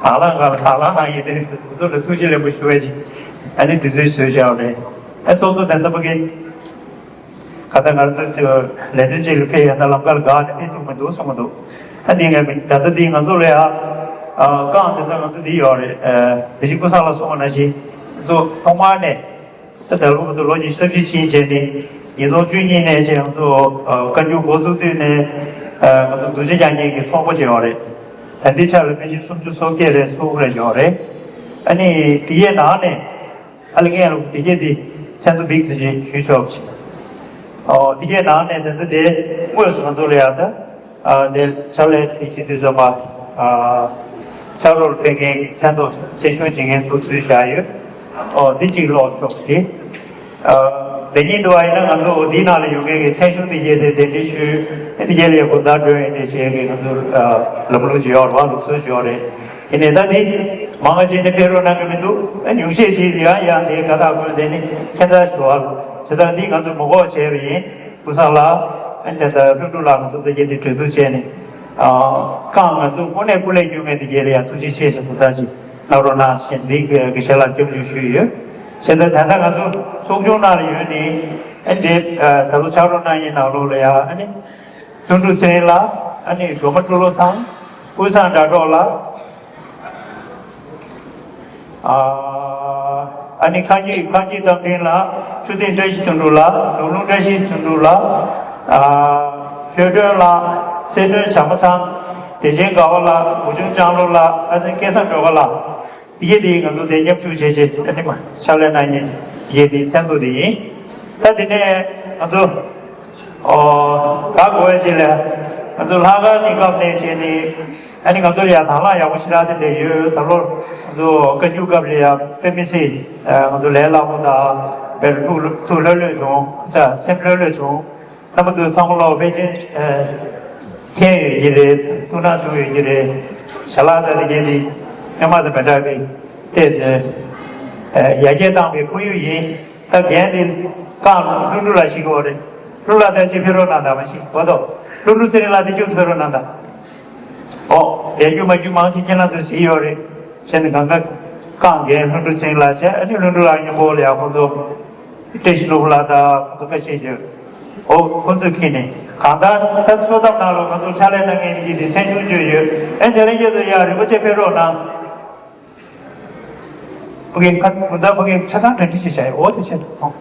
དང་བླངས་ག་ལ་དང་བླངས་གནང་ཡིན། དེ་རིང་དེ་ཚོ་ལ་ཐུགས་རྗེ་ལེགས་པོ་ཞུ་བ་ཅིག་ཨ་ནི་དུས་ཚོད་བཟོས་བཞག་རེད། ཨ་ཚོགས་གཙོ་དེ་འདྲ་པ་གི་ག་ད་ང་ཚོ་ལས་དོན་ཅིག་ལ་ཕེབས་ཡོད་ན་ལམ་ཁར་འགག་ནས་ཕེབས་ཐུབ་མི་འདུག་གསུང་གི་འདུག་ད་འདི་ངས་ད་ལྟ་འདི་ང་ཚོ་ལ་ཡ་རྐང་དེ་ད་ང་ཚོ་འདི་ཡོད་རེད། དེ་བཞིན་ཀུན་བཟང་ལགས་གསུངས་པ་ནང་བཞིན་ང་ཚོ་ཐོག་མར་ནས་ད་ད་ལོ་ང་ཚོ་ལོ་ཉི་ཤུ་རྩ་བཞི་ཕྱིན་བྱས་ནས་ཉིས་སྟོང་བཅུ་གཉིས་ནས་བྱས་ང་ཚོ་བཀའ་འགྱུར་འགོ་བཙུགས་དུས་ནས་ང་ཚོ་རྡོ་རྗེ་རྒྱ་མཁྱེན་གྱི་ཚོགས་པ་ཅིག་ཡོད་རེད། ད་འདི་ཆ་ལ་ཕལ་ཆེར་སུམ་ཅུ་སོ་བརྒྱད་རེད་སོ་དགུ་རེད་ཡོད་རེད། ཨ་ནི་དེ་ཡའི་ནང་ནས། ཨ་ལེ་ངས་ལོ་དེ་གས་དེ་མཚན་ཐོ་འབིགས་ཟེར་ཞུས་ཆོག་ཅིག་ཨོ་དེ་གས་ནང་ནས་ད་ལྟ་དེ་དངོས་སུ་ང་ཚོ་ལ་ཡ་ད། ཨ་དེ་ཕྱག་ལས་དེ་བྱེད་དུས་ཙམ་པ། ཨ་ཕྱག་རོགས་ཕེབས་མཁན་གྱི་མཚན་ཐོ་གསལ་ཞུ་བྱེད་མཁན་ཚོ་བཟོས་བཞག་ཡོད། ཨོ་འདི་གཅིག་ཀློག་ཆོག་ཅིག་ཨ་དེ་ཉིད་དུ་བ་ཡིན་ན་ང་ཚོ་འོ་འདིའི་ནང་ལ་ཡོད་མཁན་གྱི་མཚན་གཞུང་དེ་གས་དེ་གདན་འདྲེན་ཞུས། ཨ་དེ་གས་ལ་ཡ་དགོང་དག་འགྲོ་ཡོང་དེ་བྱེད་མཁན་ང་ཚོ་ཨ་ལམ་ལུགས་ཅིག་ཡོད་རེད་བ། ལུགས་སྲོལ་ཅིག་ཡོད་རེད། ཡིན་ནའི་ད་འདི་མང་ང་ཅིག་ནི་ཕེབས་རོགས་གནང་གི་མི་འདུག་ཨ་ཉུང་ཤས་ཅིག་ཡང་ཡང་དེའི་དགའ་རྟགས་བསྐོན་དེ་ནི་ཁྱད་མཚར་ཞིག་འདུག་ཨ། བྱས་ཙང་འདི་ང་ཚོས་མ་འགོག་བྱས་པ་ཡིན། ཀུན་བཟང་ལགས་ཨ་ནི་ད་ལྟ་ལྷུན་གྲུབ་ལགས་ང་ཚོ་ད་གིན་འདི་གྲོས་བསྡུར་བྱས་ནས་ཨ་རྐང་ང་ཚོ་དངོས་གནས་སྐུ་ལས་བསྐྱོན་མཁན་དེ་གས་ལ་ཡང་ཐུགས་རྗེ་ཆེ་ཞེས་གོ་བརྡ་ཅིག་གནང་རོགས་གནང་ཞེས་འདི་དགེ་བཤེས་ལགས་སྐྱབས་འཇུག་ཞུས་ཡོད། བྱས་ཙང་ད་ལྟ་ང་ཚོ་ཚོགས་ཆུང་ནང་ལ་ཡོད་ནི་ཨ་ནི་འདི་ད་ལོ་ཕྱག་རོགས་གནང་མཁན་ནང་ལོགས་ལ་ཡང་ཨ་ནི། ལྷུན་གྲུབ་ཚེ་རིང་ལགས། ཨ་ནི་སྒྲོལ་མ་སྤྲུལ་བློ་ཚང་། ཀུན་བཟང་དགྲ་གྲོགས་ལགས། ཨ་ཨ་ནི་ཁ་སྐྱིད་ཁ་སྐྱིད་རྟ་མགྲིན་ལགས། ཆུ་སྟེང་བཀྲ་ཤིས་དོན་གྲུབ་ལགས། ནོར་ལུང་བཀྲ་ཤིས་དོན་གྲུབ་ལགས། ཨ་ཆོས་སྒྲོན་ལགས། ཚེ་སྒྲོན་བྱམས་པ་ཚང་། བདེ་ཆེན་དགའ་བ་ལགས། བུ་ཆུང་ལྕང་ལོ་ལགས། ཨ་ཚེ་སྐལ་བཟང་སྒྲོལ་དཀར་ལགས། དེ་གས་དེ་ང་ཚོ་དེ་མཉམ་ཞུགས་བྱས་རྗེས་ཨ་ནི་མ་ཕྱག་ལས་གནང་མཁན་དེ་གས་དེའི་མཚན་ཐོ་དེ་ཡིན། ད་དེ་ནས་ང་ཚོ་ཨོ་ག་གོ་ཡ་ཅེ་ལ་ང་ཚོ་ལྷག་དཀར་གླིང་ཁབ་ནས་བྱས་ནས་ཨ་ནི་ང་ཚོ་ཡ་དང་བླངས་ཡག་པོ་ཞེ་དྲག་དེ་འདྲ་ཡོད། ད་ལོ་ང་ཚོ་བཀའ་འགྱུར་སྐབས་ལ་ཡ་དཔེ་མི་སྲིད་ང་ཚོ་ལས་སླ་པོ་དང་དཔེ་ཐུགས་ཐུགས་ལྷོད་ལྷོད་བྱུང་། ས་སེམས་ལྷོད་ལྷོད་བྱུང་། རྣམ་པ་ཚོ་ཚང་མ་ལ་ཕལ་ཆེར་ཨ་མཁྱེན་ཡོད་ཀྱི་རེད། ཐུགས་སྣང་བྱུང་ཡོད་ཀྱི་རེད། ཞལ་ལག་དང་དེ་གས་དེ་སྔོན་མ་དང་མི་འདྲ་བའི་ཏོག་ཙམ་ཨ་ཡར་རྒྱས་བཏང་བའི་ཁོར་ཡུག་ཡིན། ད་རྒན་དེ་རྐང་ལྷུན་གྲུབ་ལགས་ཞིག་གི་འོག་རེད། ལྷུན་ལགས་ད་ཅིག་ཕེབས་རོགས་གནང་དང་། མ་གཞི་གོ་ཐོག་ལྷུན་གྲུབ་ཚེ་རིང་ལགས་དེ་ཅུང་ཙམ་ཕེབས་རོགས་གནང་དང་། ཨོ་ཡར་རྒྱུག་མར་རྒྱུག་མང་ཆེ་ཁྱེད་རང་ཚོས་གཟིགས་ཡོད་རེད། བྱས་ནས་གང་ག་རྐང་རྒན་ལྷུན་གྲུབ་ཚེ་རིང་ལགས་བྱས། ཨ་ནི་ལྷུན་གྲུབ་ལགས་མཉམ་པོ་ལ་ཡ་ཁོང་ཚོ་བཀྲ་ཤིས་ནོར་བུ་ལགས་དང་ཁོང་ཚོ་ཁ་ཤས་ཡོད། ཨོ་ཁོང་ཚོས་ཁྱེར་ནས་གང་ལྟར་ད་གསོལ་ཐབ་ནང་ལ་ང་ཚོ་ཕྱག་ལས་གནང་མཁན་གྱི་དེ་མཚན་གཞུང་བརྗོད་ཡོད། ཨེ་དེ་ལན་ཁྱེད་ཚོ་ཡ་རིན་པོ་ཆེ་ཕེབས་རོགས་གནང་། ཕ་གི་ཁ་མུ་མདའ་ཕ་གི་ཆ་ཚང་གྲ་སྒྲིག་བྱས་བཞག་ཡོད། ཨོ་དེ་བྱས་ཨོ།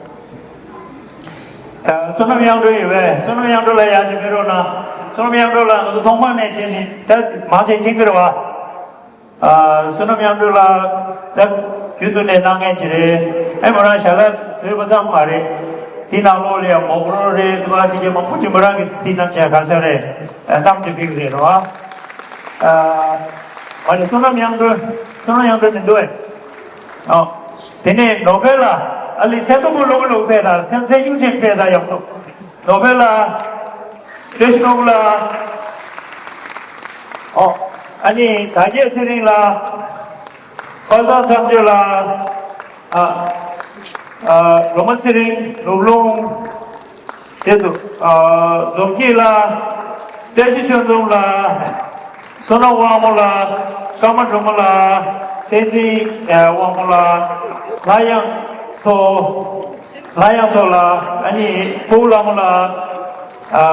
ད་བསོད་ནམས་དབྱངས་སྒྲོན་ཡོད་པས། བསོད་ནམས་དབྱངས་སྒྲོན་ལགས་ཡར་ཅིག་ཕེབས་རོགས་གནང་། བསོད་ནམས་དབྱངས་སྒྲོན་ལགས་ང་ཚོ་ཐོག་མ་ནས་བྱས་ནས་ད་མང་ཆེ་མཁྱེན་གྱི་རེད་བ། ཨ་བསོད་ནམས་དབྱངས་སྒྲོན་ལགས་ད་རྒྱུན་དུ་ནས་གནང་མཁན་ཅིག་རེད། ཨེ་མོ་རང་ཞལ་ལག་བཟོས་པ་ཙམ་མ་རེད། དེ་ནང་ལོགས་ལ་ཡང་མོག་རོ་རེད། དུ་བ་དེ་གའི་མང་པོ་ཅིག་མོ་རང་གི་དེ་རྣམས་ཀྱང་ག་ས་རེད། ཨ་གནང་བྱེད་ཕིག་རེད་རོ། ཨ་མ་རེད། བསོད་ནམས་དབྱངས་སྒྲོན། བསོད་ནམས་དབྱངས་སྒྲོན་མི་འདུག་ཨེ། ཨོ། དེ་ནས་ནོར་དཔལ་ལགས། ཨ་ལི་མཚན་ཐོ་པོ་ལོག་ལོག་ཕེབས་དང་། མཚན་མཚན་གཞུང་ཆེན་ཕེབས་དང་། ཡག་པོ་འདུག་ནོར་དཔལ་ལགས། བཀྲ་ཤིས་ནོར་བུ་ལགས། ཨོ། ཨ་ནི་དར་རྒྱས་ཚེ་རིང་ལགས། པ་སངས་མཚམས་གཅོད་ལགས། ཨ། ཨ། སྒྲོལ་མ་ཚེ་རིང་། ནོར་ལུང་། དེ་དུ། ཨ། འཛོམས་སྐྱིད་ལགས། བཀྲ་ཤིས་ཆོས་འཛོམས་ལགས། བསོད་ནམས་དབང་མོ་ལགས། ཀརྨ་སྒྲོལ་མ་ལགས། བསྟན་འཛིན་དབང་མོ་ལགས། ལྷ་དབྱངས་མཚོ། ལྷ་དབྱངས་མཚོ་ལགས། ཨ་ནི་ཕུ་བོ་ལྷ་མོ་ལགས། ཨ།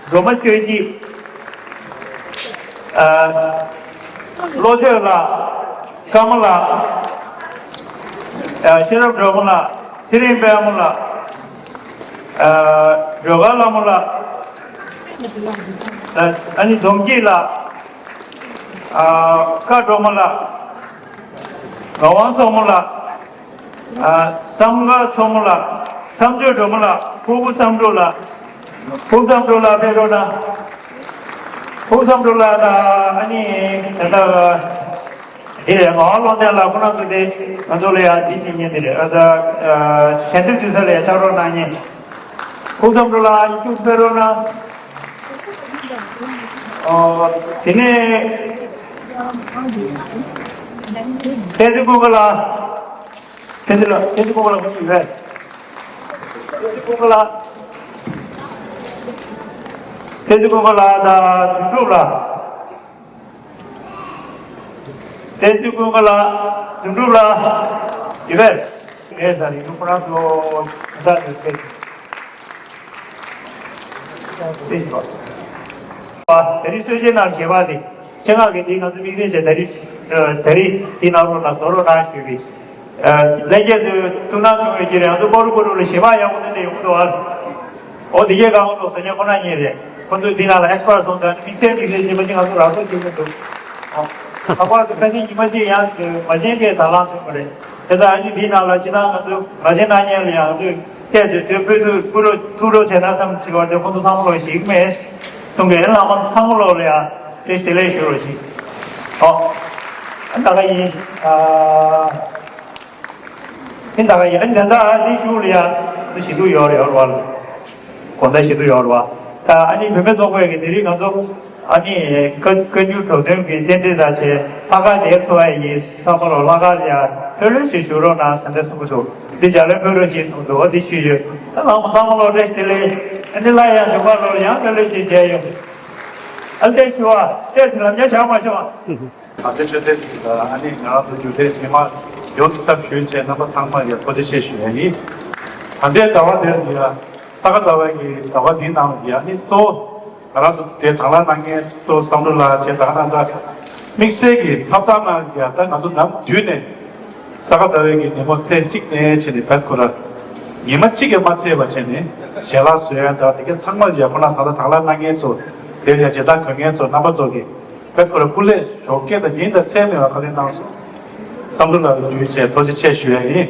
སྒྲོལ་མ་ཆོས་སྐྱིད། ཨ། བློ་ཆོས་ལགས། ཀརྨ་ལགས། ཨ། ཤེས་རབ་སྒྲོལ་མ་ལགས། ཚེ་རིང་དཔལ་མོ་ལགས། ཨ། སྒྲོལ་དཀར་ལྷ་མོ་ལགས། ཨ། ཨ་ནི་འཛོམས་སྐྱིད་ལགས། ཨ། ཀ་སྒྲོལ་མ་ལགས། ངག་དབང་མཚོ་མོ་ལགས། ཨ། བསམ་དཀར་མཚོ་མོ་ལགས། བསམ་སྤྱོད་སྒྲོལ་མ་ལགས། ཕུར་བུ་བསམ་འགྲུབ་ལགས། ཕུར་བུ་བསམ་འགྲུབ་ལགས་ཕེབས་རོགས་གནང་། ཕུར་བུ་བསམ་འགྲུབ་ལགས་དང་ཨ་ནི་ད་ལྟ་འདི་རེད། ངག་དབང་བློ་ལྡན་ལགས། ཁོ་རང་ཚོ་དེ་ང་ཚོ་ལ་ཡང་འདི་བྱེད་མཁན་འདི་རེད། ཨ་ཙ། ཨ། ཞལ་འདེབས་དུས་ས་ལ་ཡང་ཕྱག་རོགས་གནང་མཁན། ཕུར་བུ་བསམ་འགྲུབ་ལགས་ཨ་ནི་ཅུང་ཕེབས་རོགས་གནང་། ཨོ། དེ་ནས། བསྟན་འཛིན་ཀུན་དགའ་ལགས། བསྟན་འཛིན་ལགས། བསྟན་འཛིན་ཀུན་དགའ་ལགས་ཁོང་ཡོད་པས། བསྟན་འཛིན་ཀུན་དགའ་ལགས། བསྟན་འཛིན་ཀུན་དགའ་ལགས་དང་དོན་གྲུབ་ལགས། བསྟན་འཛིན་ཀུན་དགའ་ལགས། དོན་གྲུབ་ལགས། ཡོད་པས། ངས་ཟ་རིང་ལུགས་ཁོ་རང་ཚོ་ད་ལྟ་ནས་ཕེབས། ད་རེས་གསོལ་ཇའི་ནང་ཞལ་པར་དེ་ཆེད་མངགས་ཀྱི་དེ་ང་ཚོ་དམིགས་བསལ་གྱི་ད་རེས་ད་རེས་དེ་གནང་རོགས་གནང་བཟོ་རོགས་གནང་ཞུས་པས། ལྷན་རྒྱས་ཚོས་ཐུགས་སྣང་བྱུང་ཡོད་ཀྱི་རེད། ང་ཚོ་པ་རུ་པ་རུ་ལ་ཞལ་པར་ཡག་པོ་དེ་འདྲ་ཡོང་གི་འདུག་ཨ། ཨོ་དེ་གས་གང་འདུག་ཟེར་མཁན་ཁོ་ན་གཉིས་རེད། ཁོ་ཚོས་འདི་ནང་ལ་ཨེག་སི་པར་སོང་ཙང་དམིགས་བསལ་དམིགས་བསལ་བྱེད་པ་ཅིག་ང་ཚོ་རག་ཐོག་བྱེད་ཀྱི་འདུག་ཨོ། ལྷག་པར་དུ་ཁ་སང་ཉི་མ་གཅིག་ཡང་མ་བྱན་གས་དང་བླངས་ཐོན་པ་རེད། དེ་ལྟར་ཨ་ནི་འདི་ནང་ལ་སྤྱི་བཏང་ང་ཚོ་མ་བྱན་གནང་མཁན་ལ་ཡང་ང་ཚོས་བལྟས་ཏེ་དེ་ཕུལ་དུ་ཕུལ་རོགས་ཐུགས་རོགས་བྱས་ན་བསམ་བྱེད་པར་དེ་ཁོ་ཚོ་ཚང་མ་ལོག་ཞིག་མེད་གསུང་གི་ཨེ་ལྷག་མ་ཚང་མ་ལོག་ལ་ཡང་བཀྲ་ཤིས་བདེ་ལེགས་ཞུ་རོགས་ཞིག་ཨོ། ཨ་ད་ག་ཡིན། ཨ། ཨིན་ད་ག་ཡིན། ཨ་ནི་ད་ལྟ་འདི་ཞུ་ལ་ཡ་འདི་ཞིག་ཏུ་ཡོད་རེད་ཡོད་རེད་བ། དགོང་དག་ཞིག་ཏུ་ཡོད་རེད་བ། ཨ་ནི་བུད་མེད་ཚོགས་པའི་གི་དེ་རིང་ང་ཚོ་ཨ་ནི་བཀའ་བཀའ་འགྱུར་གྲོས་དོན་གི་རྟེན་འབྲེལ་དང་བཅས་ལྷག་དཀར་དེ་ཚོ་བ་ཡིན་ས་མ་ལོ་ལྷག་དཀར་ལ་ཡ་ལྷོད་ལྷོད་ཞིག་ཞུ་རོགས་གནང་ཟེར་འདྲ་གསུང་གི་འདུག་འདི་ལྗགས་ལན་ཕུལ་རོགས་ཞེས་གསུངས་འདུག་འོ་འདི་ཞུས་ཡོད། ད་ལྷག་མ་ཚང་མ་ལོ་བཀྲ་ཤིས་བདེ་ལེགས། ཨ་ནི་སླར་ཡང་འབྱུང་བ་ལོར་ཡང་ལྷོད་ལྷོད་ཞིག་མཇལ་ཡོང་། ཨ་ལྟས་ཞུ་བ་ལྟས་ཚེ་ལམ་ཉ་བཞག་མ་ཤོག་ཨ། གྲངས་ཅན་ཆོས་ལྡན་གྱི་ལ་ཨ་ནི་ང་རང་ཚོ་རྒྱུད་སྟོད་མི་མང་ཡོངས་ཀྱི་ཚབ་ཞུས་བྱས་རྣམ་པ་ཚང་མར་ཡང་ཐུགས་རྗེ་ཆེ་ཞུ་ཡ་ཡིན། ད་ལྟའི་ཟླ་བ་འདིར་ཡ་ས་ག་ཟླ་བའི་གི་ཟླ་བ་འདིའི་ནང་ལ་ཡ་ཨ་ནི་གཙོ་བོ་ང་རང་ཚོ་དེ་དང་བླངས་གནང་མཁན་གཙོ་བོ་བསམ་འགྲུབ་ལགས་བྱས་ད་ག་ནང་ད་དམིགས་བསལ་གྱི་ཐབ་ཚང་ནང་ཡ་ད་ང་ཚོ་ནམ་དུས་ནས་ས་ག་ཟླ་བའི་གི་ཉིན་མོ་ཚེས་གཅིག་ནས་བྱས་ནས་བད་ཁོ་ར་ཉི་མ་གཅིག་ཡང་མ་ཚད་པ་བྱས་ནས་ཞལ་ལག་བཟོ་ཡ་ད་དེ་ག་ཚང་མ་ལ་ཡ་ཁོ་ན་ད་ལྟ་དང་བླངས་གནང་མཁན་ཚོ་དེར་ཡ་མཇལ་དར་གོན་མཁན་ཚོ་རྣམ་པ་ཚོ་གི་དཔེ་ཁོ་ར་སྐུ་ལས་ཞོགས་ཀས་དང་ཉིན་དང་མཚན་མེད་པར་དཀའ་ལས་གནང་སོང་། བསམ་འགྲུབ་ལགས་ལ་འདུས་བྱས་ཐུགས་རྗེ་ཆེ་ཞུ་ཡ་ཡིན།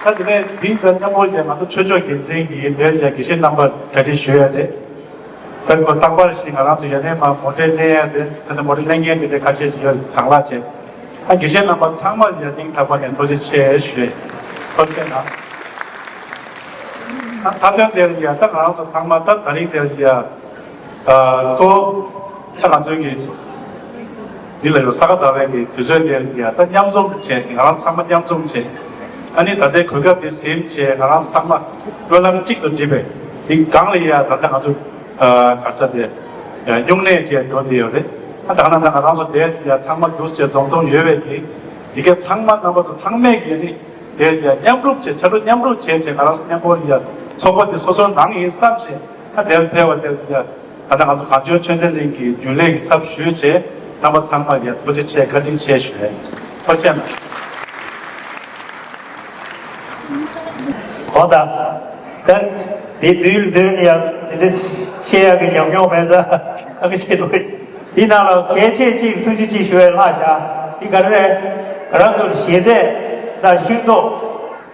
ད་དེ་ནས་འདིའི་ད་མཉམ་པོ་ཡང་ང་ཚོ་ཆོས་ཕྱོགས་འགན་འཛིན་གྱིས་དེར་ཡང་དགེ་བཤེས་རྣམ་པར་གྲ་སྒྲིག་ཞུ་ཡ་རེད། དཔེ་ཁོ་རྟག་པར་ཞིག་ང་རང་ཚོ་ཡ་ནས་མ་མོ་ཊའི་ལེན་ཡ་རེད། ད་ལྟ་མོ་ཊའི་ལེན་མཁན་དེ་འདྲ་ཁ་ཤས་ཤིག་ཡོད་དང་བླངས་བྱས། ཨ་དགེ་བཤེས་རྣམ་པ་ཚང་མར་ཡ་སྙིང་ཐག་པ་ནས་ཐུགས་རྗེ་ཆེ་ཞུ་ཡ་ཡིན། ཐུགས་རྗེ་གནང་། ད་ཐབ་ཚང་དེར་ཡ་ད་ང་རང་ཚོ་ཚང་མ་ད་ད་རིང་དེར་ཡ། ཨ་གཙོ་བོ་ད་ང་ཚོའི་གི་འདི་ལ་ཡོད་ས་ག་ཟླ་བའི་གི་དུས་ཚོད་འདིར་ཡ་ད་མཉམ་འཛོམས་བྱས་ང་རང་ཚང་མ་མཉམ་འཛོམས་བྱས། ཨ་ནི་ད་ལྟའི་གོ་སྐབས་འདི་ཟིན་བྱས་ང་རང་ཚང་མ་སྨོན་ལམ་གཅིག་ཏུ་བསྒྲིལ་བས་འདི་སྒང་ལ་ཡ་ད་ལྟ་ང་ཚོ་ག་ས་དེ་སྨྱུང་གནས་བྱས་འགྲོ་བསྡད་ཡོད་རེད། ཨ་ད་ག་ན་ད་ང་རང་ཚོ་དེ་ཡ་ཚང་མ་འདུས་བྱས་འཛོམས་འཛོམས་ཡོད་པའི་གི་འདི་ག་ཚང་མ་རྣམ་པ་ཚོ་ཚང་མས་གི་ནི། དེར་ཡང་མཉམ་རུབ་བྱས་ཕྱར་གྲུ་མཉམ་རུབ་བྱས་བྱས་ང་རང་ཚོ་མཉམ་པོ་ཡ་ཚོགས་པ་དེ་སོ་སོའི་ནང་ཡིན་བསམ་བྱས་ཨ་དེར་ཕེབས་པ་དེར་ཡ་ད་ལྟ་ང་ཚོ་གངས་ལྗོངས་ཆོས་ལྡན་གླིང་གི་རྒྱུན་ལས་ཀྱི་ཚབ་ཞུས་བྱས་རྣམ་པ་ཚང་མར་ཡ་ཐུགས་རྗེ་ཆེ་བཀའ་དྲིན་ཆེ་ཞུ་ཡ་ཡིན། ཐུགས་རྗེ་གནང་། འོ་ད། ད་དེ་དུས་དུས་ལ་ཡ་དེ་འདྲ་བཤད་ཡ་གི་ཉམས་མྱོང་མེད་ཙང་ཁ་ཁ་ཤས་ལོས། འདི་ནང་ལ་གལ་ཆེ་གཅིག་ཐུགས་རྗེ་གཅིག་ཞུ་བའི་ལྷག་བཞག་འདི་ག་རེ་རེད། ང་རང་ཚོར་ཞལ་ཚད་དང་ཤིང་ཏོག་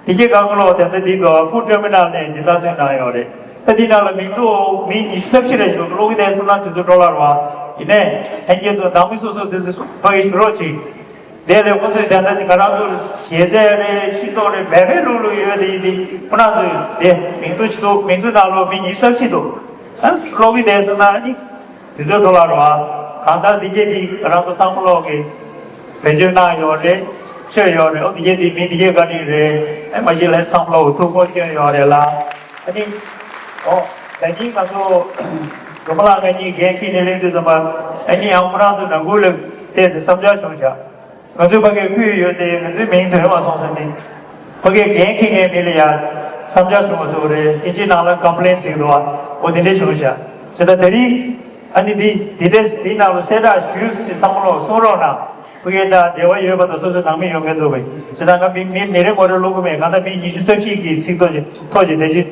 དེ་གའི་གང་ག་ལོག་དེ་འདྲ་འདི་འདུག་ཨ་ཁུ་ཀྲོ་མི་ནང་ནས་སྦྱིན་བདག་ཐོན་གནང་ཡོད་རེད། ད་འདི་ནང་ལ་མིང་འདུག་མི་ཉི་ཤུ་རྩ་བཞི་རེ་ཞིག་འདུག་ཀློག་གི་བསྡད་སོང་ན་དུས་ཚོད་འཕྲོ་བརླག་རེད་བ། ཡིན་ནའི་ལྷན་རྒྱས་ཚོ་ནང་མི་སོ་སོ་དེ་ཚོ་ཕ་གི་ཞུ་རོགས་གྱིས། དེ་ལས་ཁོ་ཚོས་དེ་འདྲ་ཅིག་ང་རང་ཚོ་ཞལ་ཟས་རེད་ཤིང་ཏོག་རེད་བལ་བལ་ལུག་ལུག་ཡོད་དེ་ཡིན་དེ་ཁོ་རང་ཚོས་དེ་མིང་འདུག་ཅི་འདུག་མིང་འདུག་ནང་ལོགས་མི་ཉི་ཤུ་རྩ་བཞི་འདུག་ཨ་ཀློག་གི་བསྡད་སོང་ན་ཨ་ནི་དུས་ཚོད་འཕྲོ་བརླག་རེད་བ། གང་ལྟར་འདི་སྐད་འདི་ང་རང་ཚོ་ཚང་མ་ལོག་གི་བེད་སྤྱོད་གནང་ཡོད་རེད། ཆོད་ཡོད་རེད། འོ་འདི་སྐད་འདི་མི་འདི་སྐད་བཀའ་དྲིན་རེད། ཨེ་མ་གཞི་ལན་ཚང་མ་ལོག་ཐུགས་ཁུར་བསྐྱོན་ཡོད་རེད་ལ། ཨ་ནི་འོ་ད་ནི་ང་ཚོ་སྒྲོལ་མ་ལགས་ང་གཉིས་འགན་འཁྱེར་ནས་སླེབས་དུས་ཙམ་པ་ཨ་ནི་ཡང་ཁོ་རང་ཚོ་ནང་ཁུལ་ལ་བལྟས་ཚེ་བསམ་འཆར་བྱུང་བཞག་ང་ཚོའི་ཕ་གིར་ཁུལ་ཡོད་དེ་ང་ཚོའི་མིང་ཐོན་མ་སོང་ཟེར་ནས་ཕ་གིར་འགན་འཁྱེར་མཁན་མི་ལ་ཡང་བསམ་འཆར་བྱུང་བ་ཟེར་བ་རེད། ཨིན་ཇིའི་ནང་ལ་ཀམ་པི་ལེན་ཟེར་གི་འདུག་བ། འོ་དེ་འདྲས་བྱུང་བཞག་བྱས་ཙང་ད་རིང་ཨ་ནི་འདི་འདི་འདྲས་འདིའི་ནང་ལ་གསལ་བསྒྲགས་ཞུས་ཟེར་བསམ་བློ་གསུང་རོགས་གནང་། ཕ་གིར་ད་འབྲེལ་བ་ཡོད་པ་དང་སོ་སོའི་ནང་མི་ཡོད་མཁན་ཚོ་བས་བྱས་ཙང་ང་མི་མི་མི་རེ་ངོ་རེ་བླུག་གི་མེད། གང་ལྟར་མི་ཉི་ཤུ་རྩ་བཞི་གི་ཚིག་ཐོ་ཞིག་ཐོ་ཞིག་དེ་ཅི་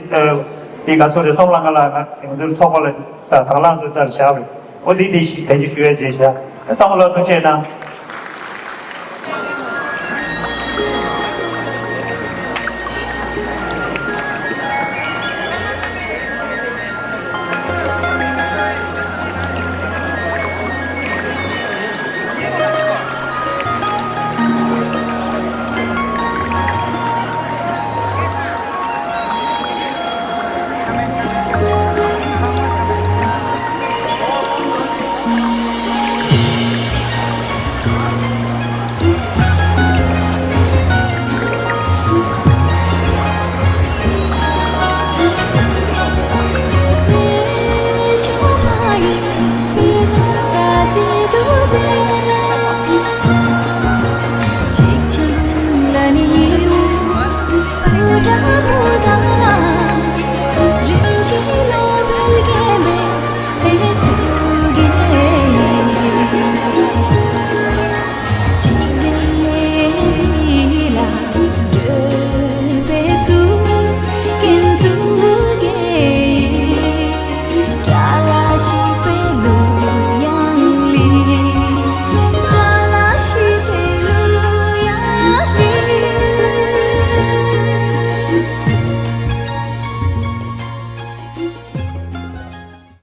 དེ་ག་ཚོད་རེད། སོམ་ལང་ཀ་ལ་ང་དེ་ཚོའི་ཚོགས་པ་ལ་ས་དང་བླངས་ཚོ་རྩར་བཞག་པས། འོ་འདི་དེ་ཞིག་དེ་ཅི་ཞུ་ཡ་བྱས་བཞག་ཚང་མ་ལ་ཐུགས་རྗེ་གནང་།